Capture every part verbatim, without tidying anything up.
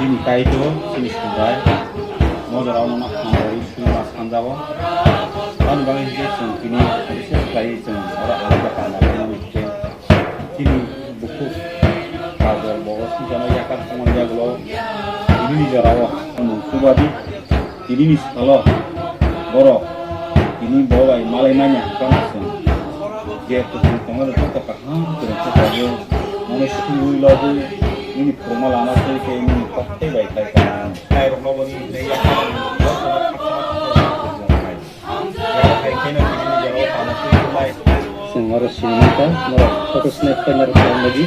Chini Kaitor, chini Subrai, mo jorao no ma khamroi sima sanjao. Ani bagwi hwnkhe chwng tini bises khlai chwng oro alada kana hwnkhe chini bukhuk kajol bo swijano yakar tongmani yagulo tini ni jorao mung subadi. Tinini salo borok tini bo bai malai manya hwnkheno chwng je kwthwng tongmani joto kaham kwrwngsa kaiwi mano swiwi lobwi nini phwrwngma lama twi khe nini kok tei bai khai tongmani. Nairokno bo nini tei yakarmani jotono khakchangma tongthok. Chwng oro sini mankha, norok photo snap khe norok khlai lagi.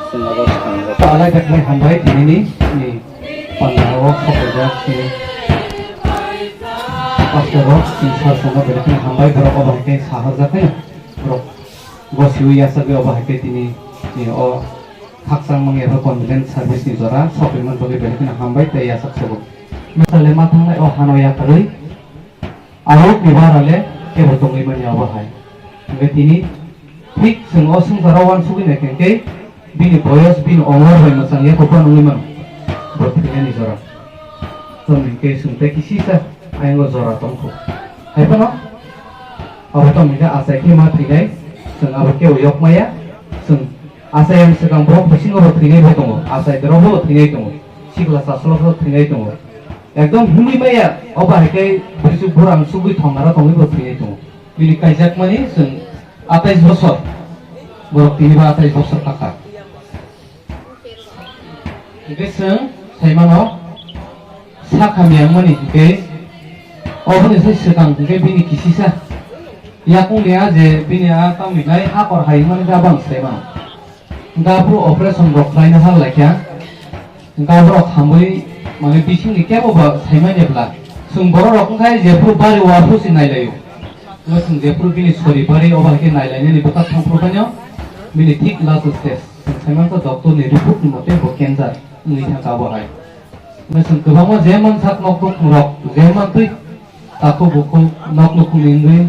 Chwng oro sini mankha. Alai khe hambai tinini ni panda o khopojak sini. Pastor rok sini sar songma belai kheno hambai, borok obo hai khe saharjak khe borok gosiwi yasagwi obo hai khe tini ni o khakchang mangya khe condolence service ni jora sopri man bagwi belai kheno hambai tei yasak sobo. Masale ma thangnai o hano yakarwi. Ahok ni bara le kebo tongwi manya obo hai. Hingke tini thik chwng o swngcharo uansugwi naikhe hingke bini boyos bini omor bai mwchang ya kokma nungwi mano. Bo thwinani jora. Tamo hingke chwng tei kisisa ayang o jora tongkho. Hai phano abo tamo hingke achai khe ma thwinai chwng abo kebo yok maya chwng achai ang swkang borok bisingo bo thwinai bo tongo achai borok bo thwinai tongo sikla chasolo bo thwinai tongo. Ekdom himwi maya, obo hai khe bwswk bwrang sugwi thongna tongwi bo thwinai tongo. Bini kaijakmani chwng atais bosor, borok tini bo atais bosor kakha. Hingke chwng saimano sak hamya wngmani hingke oboni sai swkang hingke bini kisisa yakungni a je bini a tamni nai hakor hai wngmani khe abang saimano. Hingke aphuru operation rok khlaina har laikha. Hingke aborok hamwi, mane, bisingni kebo ba saimanya bwla. Chwng borok rok wngkha jephuru bari o aphuru se nailaio. Hingke chwng jephuru bini sori bari o bai khe nailainani bwkha thangphuru phaino bini thik last stage. Chwng saimankha doctor ni report ni mote bo cancer wngwi thangkha abo hai. Hingke chwng kwbangma je mansak nokduk rok, je mantwi takhuk bukhuk nok nukhungni wngwi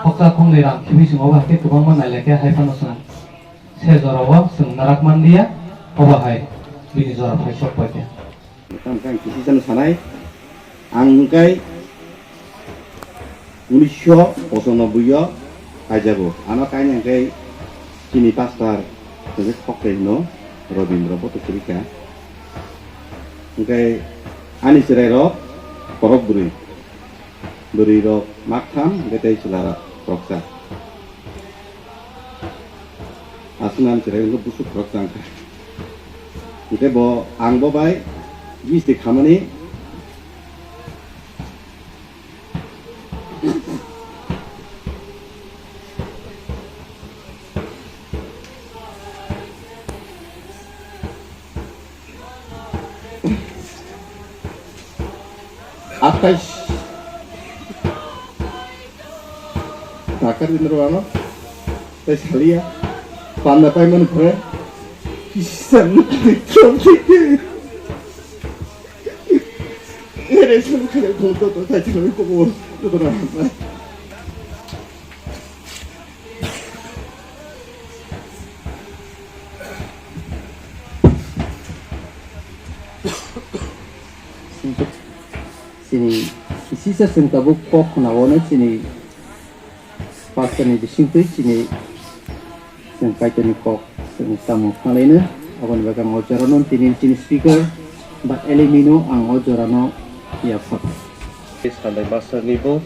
khoksa khoknwi rang khibi chwng obo hai khe kwbangma nailaikha hai phano chwng. Se jorao chwng narak manliya, obo hai bini jora phai sok pai khe. Tamo khe ang kisi jano sanai, ang hwnkhe unisho pochanobboi o kaijago. Ano kainwi hwnkhe chini pastor hwnkhe khokre hino Robindra Bhattacharya. Hwnkhe ani chwrai rok khorok bwrwi. Bwrwi rok maktham, hwnkhe tei chwla rok khoroksa. Aswk nang chwrai hwnkhe busuk khoroksa wngkha. Hwnkhe bo, ang bo bai misti khamani. Atais, Sakar indro ano. Tei salia. Panda pai mani pore. Kisan. Chom chike. Ere sun kare bol to to tai chalo ko bol. To to na. Chini kisisa chwng tabuk kok khna o no chini pastor ni bisingtwi chini chwng Kaitorni kok chwng tamo khlaino. Aboni bagwi ang o jorano tini chini speaker ba elemino ang o jorano yapha. Sunday master ni bo,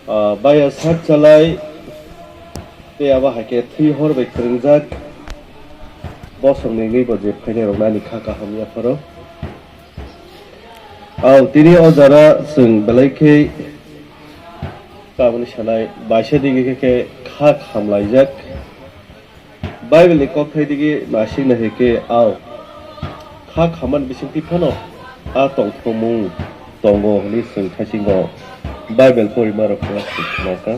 ah, baya sak chalai tei abo hai khe thwi hor bai kwrwngjak bosong ni bo je phainai rok nani kha kaham yapharo. Au, tini o jora chwng belai khe tamoni sanai baisa digi khe, khe kha khamlaijak. Bible ni kokthai digi naising nai khe, au, kha khaman bisingtwi phano a tongthokmung tongo hwnwi chwng thaisingo Bible porima rok khe chwng khnakha.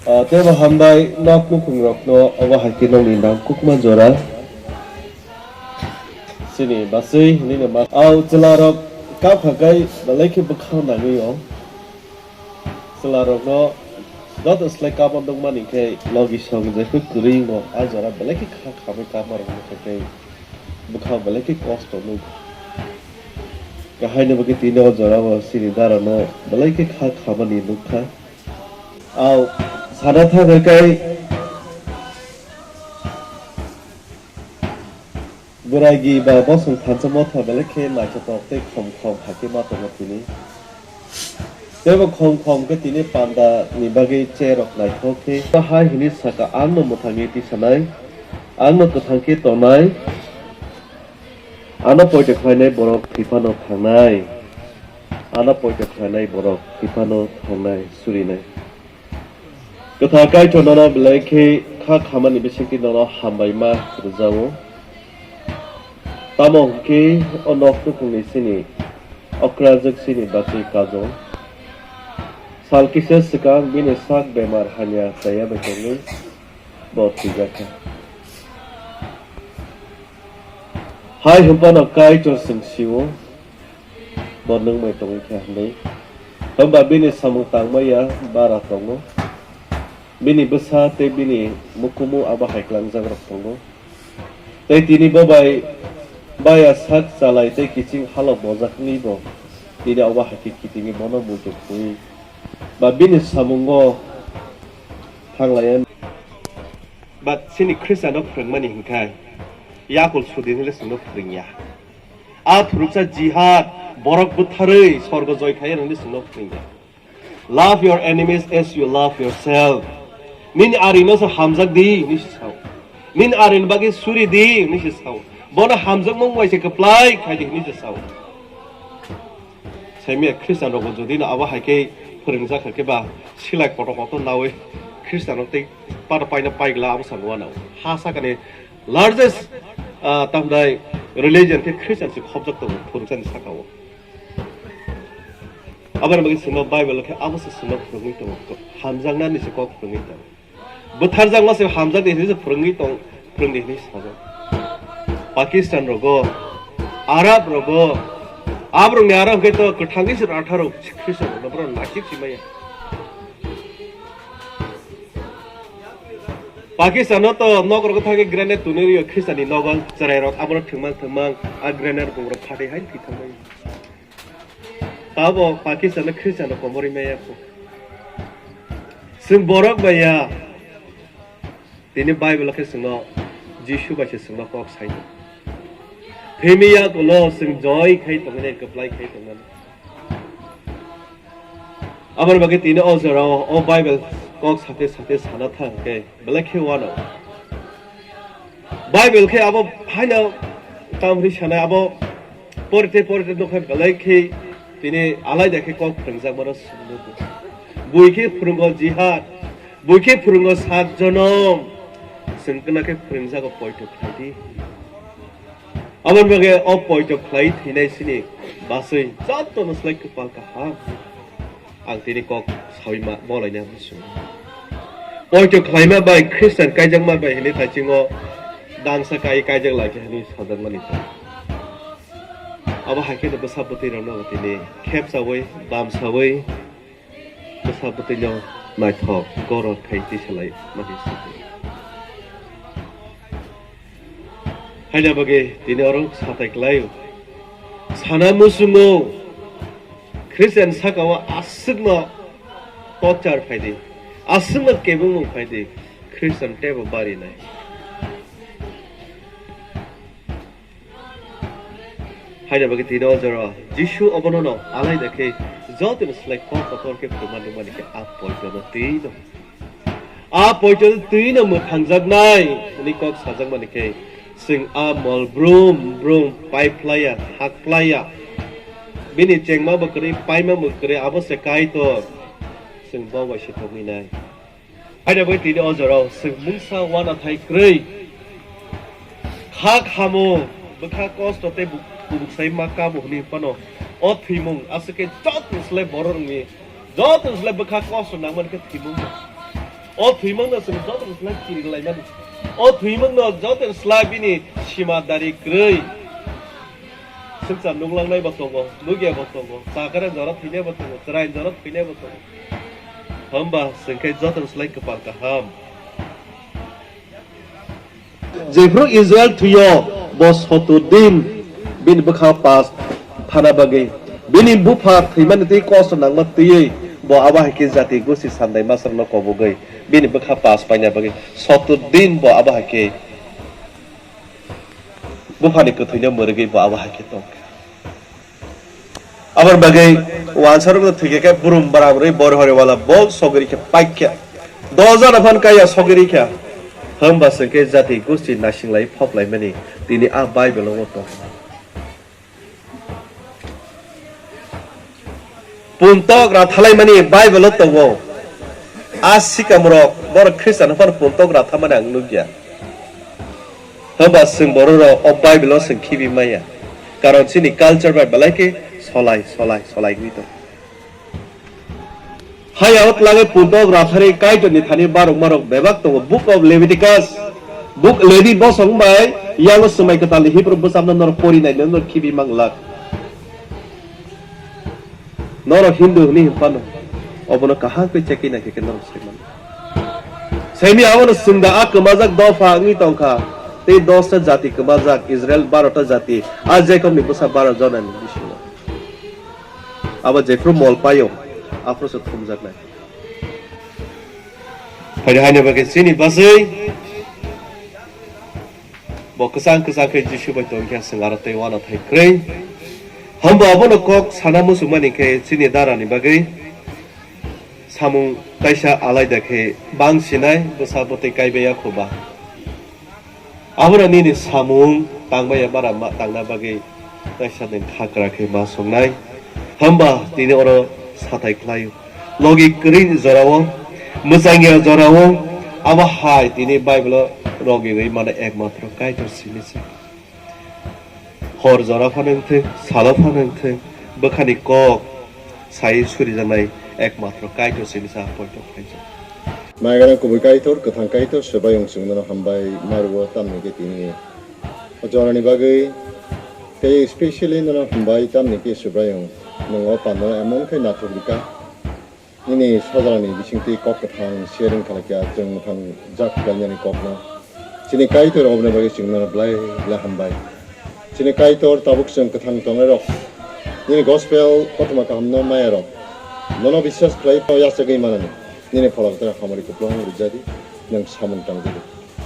Ah, tei bo hambai nok nukhung rokno obo hai khe nokni nang kukma jora. Chini basui hinwi no ma. Au chwla rok kapha kai belai khe bwkha nangwi o. Chwla rokno joto slai kap o nukmani khe logi song jephru kwrwi wngo. A jora belai khe kha khamwi kapma rok nukha khe bwkha belai khe kosto nuk. Kahai no bo khe tini o jora o chini dara no belai khe kha khamani nukha. Au, sana thangwi kai bwraigi ba bosong thansa motha belai khe naithotok tei khom khom hai khe ma tongo tini. Tei bo khom khom khe tini panda ni bagwi cherok naithok khe. Hai hwnwi saka, "Ang no mwthangwi tisanai, ang no kwthang khe tonai, ano poito khlainai borok thwi phano thangnai." Ano poito khlainai borok thwi phano thangnai, surinai. Kwthar Kaitor nono belai khe kha khamani bisingtwi nono hambai ma rwjao. Tamo hwnkhe o nok nukhungni sini okrajwk sini bachwi kajo. Sal kisa swkang bini sak bemar hamya chaya bai tongwi bo thwijakha. Hai hwnphano Kaitor chwng sio. Bo nungbai tongwi kha hwnwi. Hwnba bini samung tangmaya bara tongo. Bini bwsa tei bini mukumu abo hai klangjak rok tongo. Tei tini bo bai baya sak chalai tei kiching halok bojakni bo tini abo hai khe kitingwi bono muitu khwi ba bini samungo thanglaiya. But chini Khristiano phwrwngmani hwnkhe yakul sudi hinwi chwngno phwrwngya. A phwrwngsa jihad, borok bwtharwi sorgo joy khai rwngni chwngno phwrwngya. Love your enemies as you love yourself. Nini arino se hamjak di, hinwi se sao. Nini arini bagwi suri di, hinwi se sao. Bono hamjakmung bai se kwplai khai di, hinwi se sao. Saimya Khristian rokbo jodi no abo hai khe phwrwngjak kha khe ba silai kotor kotor nawi Khristian rok tei pato paina paigla abo sa nua nao. Ha sakani largest, ah, tamdai religion khe Christian se khobjak tongo phwrwngsa ni saka o. Aboni bagwi chwngno Bible khe abo se chwngno phwrwngwi tongo, hamjaknani se kok phwrwngwi tongo. Bwtharjakma se hamjakdi hinwi se phwrwngwi tong, phwrwngdi hinwi sajak. Pakistan rogo, Arab rogo, aborokni aro hwnkhe to kwthangwi se ratharok Christian rokno borok naisik si maya. Pakistan no to nok rogo thangwi grenade tuni rio Christian ni nogo chwrai rok abono thwngmang thwngmang a grenade bung rok phatwi hai thwi thangmai. Tabo Pakistan no Christian rok komorwi maya kho. Chwng borok bai ya. Tini Bible khe chwngno Jisu bai se chwngno kok sai. Thwimi yakulo chwng joy khai tongmani, kwplai khai tongmani. Aboni bagwi tini o jorao o Bible kok sate sate sana thang khe belai khe wano. Bible khe abo haino tamni sanai abo porite porite nokha belai khe tini alaida khe kok phwrwngjakmano swngno. Bui khe phwrwngo jihad, bui khe phwrwngo sat jonom, chwng kwna khe phwrwngjago poito khlaidi. Aboni bagwi o poito khlai thwinai sini baswi jotono slai kwpal kaham. Ang tini kok sawi ma, bo laina muchung. Poito khlaima bai Christian kaijakma bai hwnwi thaisingo dangsa kai kaijak lai khe hwnwi sajakmani kok. Abo hai kheno bwsa bwtwi rokno tini khepsawi, bamsawi, bwsa bwtwino naithok gorok khai twi salai mani sidi. Haina bagwi tini oro sathai kwlaio. Sana muchungo Christian sakao aswkno torture phaidi, aswkno kebengmung phaidi, Christian teibo barinai. Haina bagwi tini o jora Jisu obono no alaida khe jotoni slai kok kotor khe phunukma nukmani khe a poitono twi no. A poito twi no mwthangjaknai hwnwi kok sajakmani khe, chwng a mol brum brum paiphlaiya, hakphlaiya. Bini chengma bo kwrwi, paima bo kwrwi, abo se Kaitor. Chwng bo bai se tongwi nai. Haina bai tini o jorao chwng mungsa uanathai kwrwi. Kha khamo, bwkha kosto tei buk-, kubuk sai ma kabo hwnwi phano o thwimung aswk khe joto slai bororokni, joto slai bwkha kosto nangmani khe thwimung. O thwimungno chwng joto slai chiri laimani. O thwimungno joto slai bini sima dari kwrwi. Swngchar nuklangnai bo tongo, nukya bo tongo, chakra jora thwinai bo tongo, chwrai jora thwinai bo tongo. Hwnba chwng khe joto slai kwpal kaham. Jephru Israel thwio, bo sotur din bini bwkha pas phana bagwi, bini bupha thwimani tei kosto nangma twiwi, bo abo hai khe jati gosi sandai masrokno kobogwi, bini bwkha pas paina bagwi sotur din bo abo hai khe buphani kwthwino mwrwgwi bo abo hai khe tongkha. Aboni bagwi wansarokno thwikhe khe burum bwrang rwi bor hori wala bo sogiri khe paikha. Doja no phan kaya sogiri kha. Hwnba chwng khe jati gosti nasinglai phoklaimani tini a Bible-o tong. Puntok rathalaimani Bible-o tongo. A sikamrok borok Christian phano puntok rathamani ang nukya. Hwnba chwng bororok o Bible-o chwng khibi maya. Karon chini culture bai belai khe solai, solai, solai wngwi tongo. Haya o twlangwi puntok rathari Kaitorni thani barokmarok bebak tongo. Book of Leviticus, book Levi bosong bai yango swmai kwtalni Hebrew bwsapno norok pori naino norok khibi manglak. Norok Hindu hwnwi hwnphano obono kaham khe chekwi naikhe khe norok sai mano. Saimi abono chwngda a kwmajak dopha wngwi tongkha, tei dosta jati kwmajak Israel barota jati, a Jakobni bwsa baro jonani bisingo. Abo jephru mol paio, aphuru se thumjaknai. Phaidi haino bagwi chini bwswi bo kwchang kwchang khe Jisu bai tongkha, chwng aro tei uanathai kwrwi. Hwnba abono kok sana muchungmani khe chini darani bagwi samung kaisa alaida khe bang sinai, bwsa bwtwi kaibai ya kho ba. Abono nini samung tangmaya bara ma-, tangna bagwi kaisa nwng kha kwrak khe ma songnai. Hwnba tini oro sathai khlaio. Logi kwrwi jorao, mwchangya jorao, abo hai tini Bible-o logi rwi mano ekmatro Kaitor simi se. Hor jora phano wngthwng, salo phano wngthwng, bwkhani kok sai surijaknai ekmatro Kaitor simi sa poito khlaijak. Maiganang kubui Kaitor, kwthang Kaitor, Subraiyung chwng nono hambai mario, tamni khe tini o jorani bagwi tei specially nono hambai, tamni khe Subraiyung nwng o pandano emon khe naithok rwkha. Nini sajlani bisingtwi kok kwthang sharing khlaikha, chwng mwthang jak khlainani kokno. Chini Kaitor oboni bagwi chwng nono belai belai hambai. Chini Kaitor tabuk chwng kwthang tongnairok, nini gospel kothoma kahamno mayarok, nono biswas khlai yachagwi manani, nini pholok tei hamari kupulung rijadi, nwng samung tangjadi.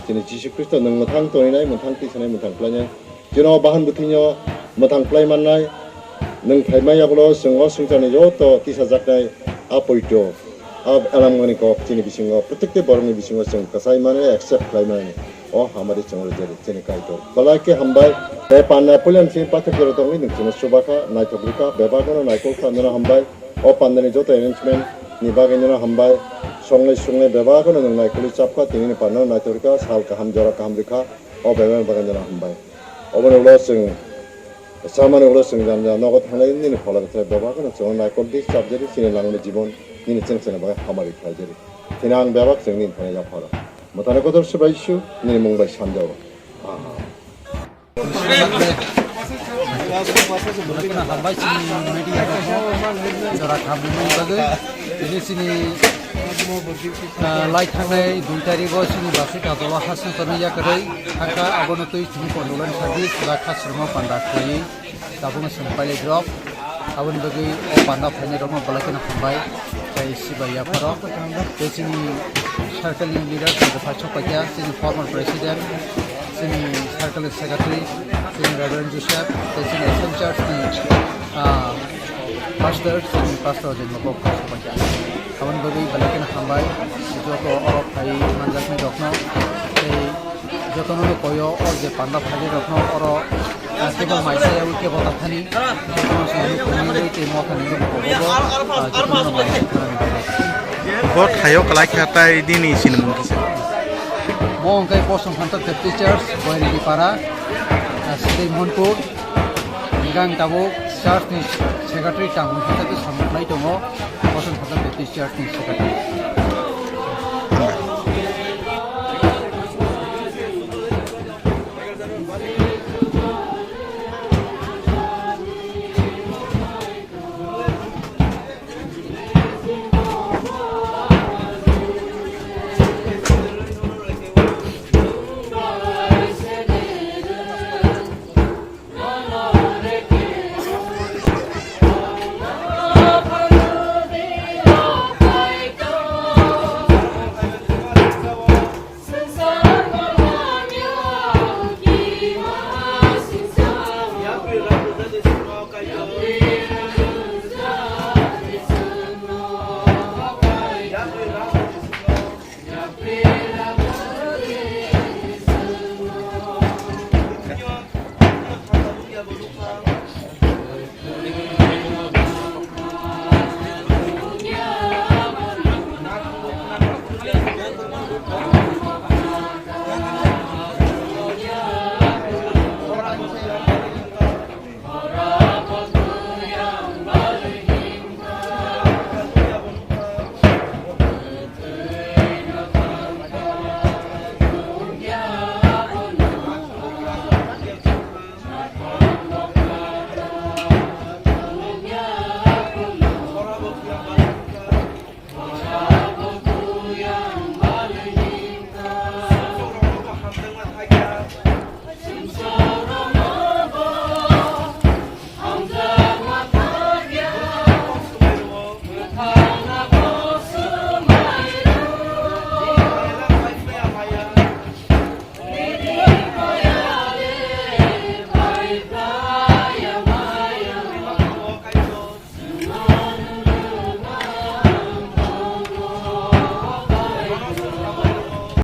Chini Jisu Khristo nwng mwthang toninai, mwthang tisanai, mwthang khlainai. Chini o bahan bwthwino mwthang khlai mannai. Nwng phaimai yagulo chwng o swngcharni joto tisajaknai a poito, a elamgani kok chini bisingo, protekti borokni bisingo chwng kwchai mani, accept khlai mani. O hamari chwng rwjadi chini Kaitor. Belai khe hambai. Tei panna puilan chini paithak jora tongwi nwng chwngno chubakha, naithok rwkha, bebak no naikol kha, nono hambai. O pandani joto arrangement ni bagwi nono hambai. Songnai sungnai bebak no nwng naikolwi chapkha, tini ni panna naithok rwkha, sal kaham jora kaham rwkha. O bebak bagwi nono hambai. Oboni ulo chwng Chamani ulo chwng jani jani nogo thangnai nini phola bwthai bebak no chwngno naikol di chapjari chini langma jibon nini chwng chwngno bagwi hamari khlaijari. Thina ang bebak chwng nini thani yapharo. Mwtani kotor swbai su nini mung bai sanjao. Aha. Hambai chini media rok jora khamni bagwi tini chini, ah, lai thangnai dui tarikh o chini basi kajolo hasing toni yakarwi thangkha abono twi chini condolence service ba khasrwngmo panda khlaiwi. Tabukno chwng pailai rok. Aboni bagwi o panda phainai rokno belai kheno hambai. Tei sibai yapharo. Tei chini circle ni leader chwng phai sok paikha, chini former president, chini circle ni secretary, chini Reverend Joseph, tei chini Asian Church ni, ah, pastor, chini pastor Jemma Bok phai sok paikha. Aboni bagwi belai kheno hambai. Joto oro phai manjaknai rokno. Tei Jotono no koyo o je panda phaidi rokno oro, ah, table mai saya wi kebo tathani. Jotono se no kuni wi tei mo thani no kobo bo, ah, jotono no mai. Bo thayo kalai kha tai dini sinimung kisa. Mo hwnkhe Bosong Phantok Baptist Church, Boiridi Para, ah, Sidai Mohanpur, hwnkhe ang tabuk church ni secretary tang hwnkhe tabuk samung khlai tongo, Bosong Phantok Baptist Church ni secretary.